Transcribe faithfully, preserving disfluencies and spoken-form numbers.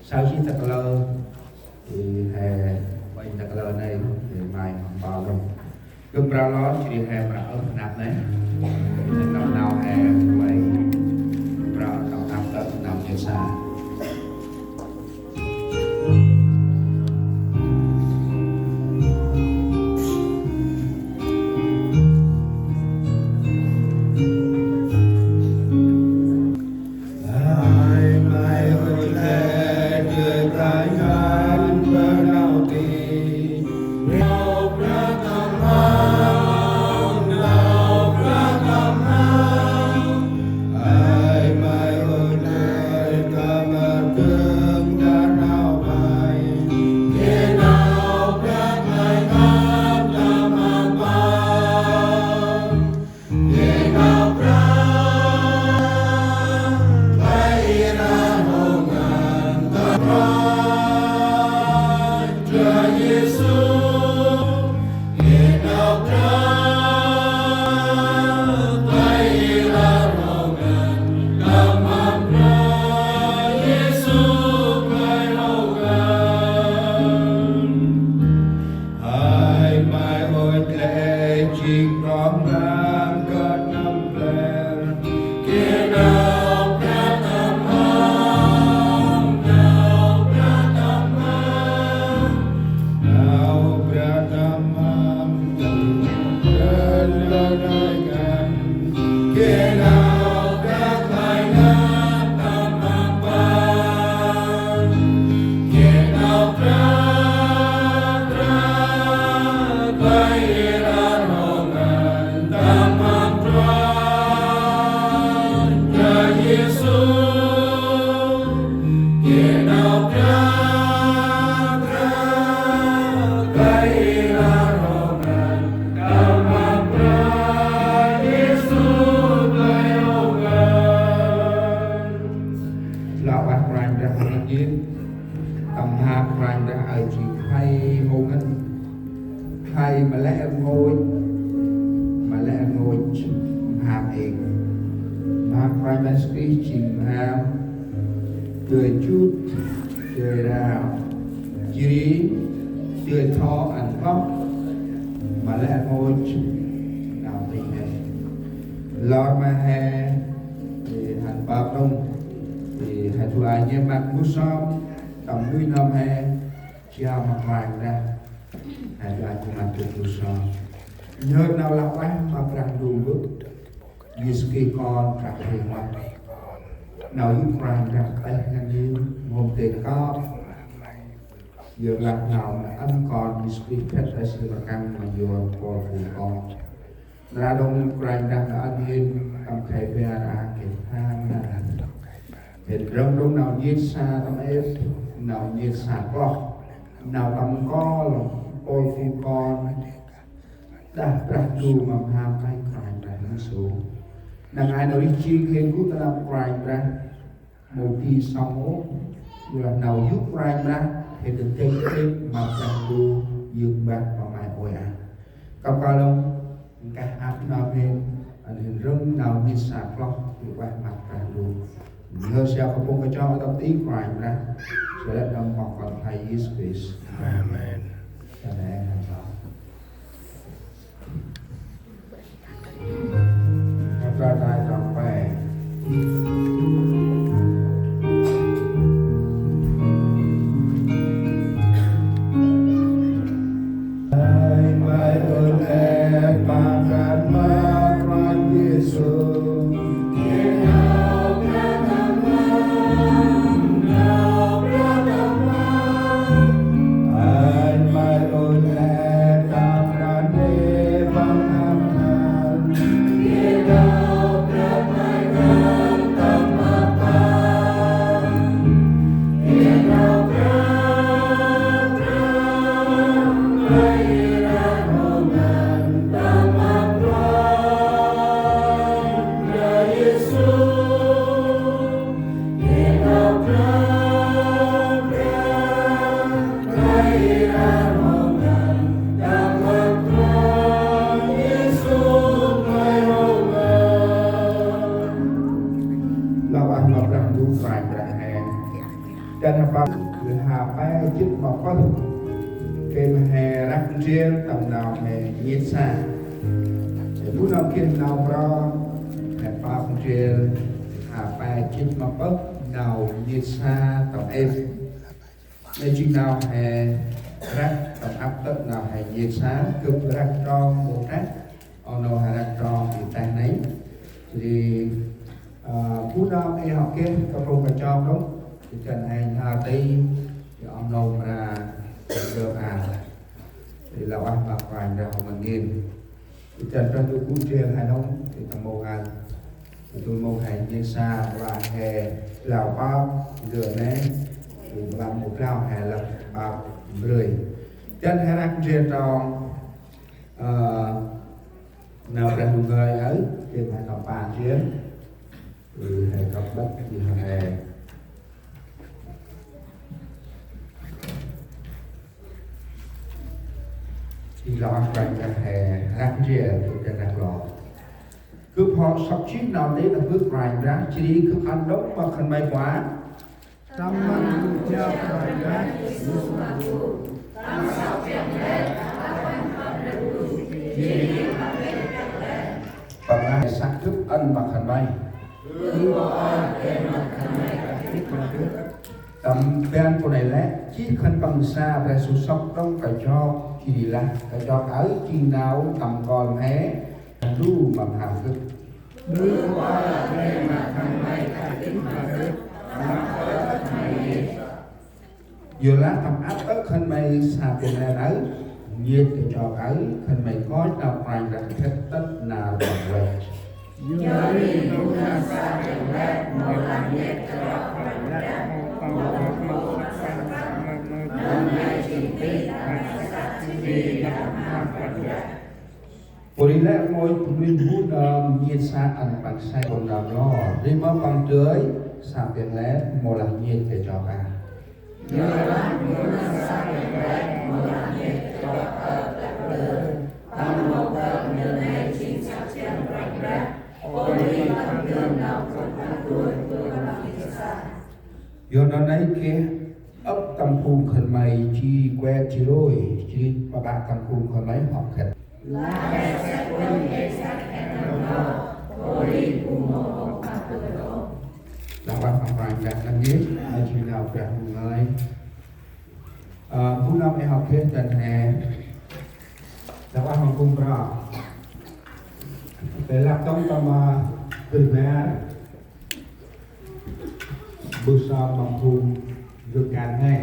Sau jêh ta kalơ, ê, he, uănh ta kalơ nây, ê, may hŏm pâl đŏng. Gâp mra lor, jêh ri he mra ơh năp nây. Ê, nau nau he, may mra ơh năp tơ nau jêh sa. Lah ueh Kôranh Brah ngăn jêh, tâm mhak Kôranh Brah aơ jêng khlay hô ngăn, khlay ma lĕ rngôch, ma lĕ rngôch mhak êng. Mhak Kôranh Brah Yêsu Krist jêng mhak dơi jut, dơi rao, jêh ri dơi thŏ ăn kloh ma lĕ rngôch nau tih he. Lor ma he, ê, hăn bap đŏng, ê, he du a nhêt măt mbơh sơm tâm nuih n'hâm he, jao ma Kôranh Brah, he du a nhêt măt mbơh sơm. Nhhơr nau lah ueh ma Brah Ndu Bơ̆, Yêsu Krist Kon Brah Huêng Ueh. Nau yô̆ Kôranh Brah têh ngăn hên, mhôm dêh kơp. Yor lah nau ma ăn Kon Yêsu Krist khât ta si rkăng ma yor mpôl phung kon. Nar aơ đŏng Kôranh Brah ma ăn hên tâm khay bar a geh than nau. Hên rŏng đŏng nau nhêt sa tâm êp, nau nhêt sa kloh, nau tâm kol mpôl phung kon. Đah Brah Ndu ma mham khay Kôranh Brah Yêsu. Năng ai nau rêh jêng hên gŭ ta năp Kôranh Brah. Mâu di sŏng ôh, yor lah nau yô̆ Kôranh Brah, hên dâng dâng ma Brah Ndu, yơk mbah ma may ôi ah. Kăp kơl đŏng, nkah ăp nau hên, ăn hên rŏng nau nhêt sa kloh, yô̆ ueh ma Brah Ndu. Nhhơr siao kapŭng kachok tâm ti Kôranh Brah, siao lĕ nâm mâp Kon Khlay Yêsu Krist. Amen. Amen. Nau pơh, gay ha pe jât ma pơh. Gay ma he răk ndrel tâm nau he nhêt sa. Gay bu nau geh nau mro, he pơh ndrel ha pe jât ma pơh nau nhêt sa tâm êp. Nây jêng nau he răk tâm ăp tât nau he nhêt sa, gâp răk trong mô trăk, oh nô he răk trong i teh nây. Jêh ri, ơ, bu nau ê hŏ geh kơ phung kachok đŏng, jêh ri he nhhar ti, jêh oh nô mra, jêh ri a. Jêh ri lah ueh ma Kôranh Brah hŏ ngăn ngên. Jêh ri Brah Ndu gŭ ndrel he nông, jêh ri tâm mông ăn. Jêh ri tâm mông he nhêt sa, lah he blau pap, jêh ri nê, jêh ri blau mông blau he lah pap brơi. Jêh ri he răk ndrel trong, ơ, nau Brah Ndu ngơi aơ, jêh ri he tâm pă ndrel. Ơ, he kăp băt, jêh ri he Jêh lah ueh Kôranh Brah he răk ndrel, gâp răk lor. Gâp hŏ sŏk jêh nau nti tâm bơh Kôranh Brah, jêh ri gâp ăn đŏng ma khân may kuă. Tâm ban bu jao Kôranh Brah Yêsu Krist. Păng lah săk gâp ăn ma khân may. Tâm ban bu nây lĕ, jêh khân păng sa Brah Yêsu sŏk đŏng kachok, jêh ri lah kachok aơ jêng nau tâm nkol mhe, Brah Ndu ma mhe gâp. Yorlah tâm ăp tơ khân may sa piăng lĕ aơ, nhêt kachok aơ, khân may nkoch nau Kôranh Brah khât tât nar ƀon văch. Yor ri bu nau sa piăng lĕ mâu lah nhêt kachok Kôranh Brah, mâu lah mâu lah sa, nau nây jêng tih, nau sa jêng tih, nau Kôranh Brah. Pô ri lĕ rngôch bunuyh bu nơm nhêt sa ăn păng say pô nơm lor. Ri ma păng dơi sa piăng lĕ mâu lah nhêt kachok a. Yor nau nây geh ăp tâm phung khân may ji kuet ji rôi, ji ƀaƀă tâm phung khân may hŏ khât. Lah ueh ma Kôranh Brah ngăn ngên, a jêng nau Brah Ndu ngơi. Ơ, bu nơm ê hŏ geh dăn he. Lah ueh ma phung bro. Tê lăp tông tâm, ơ, bơh bar. Bơh sơm ma phung gâp kan he.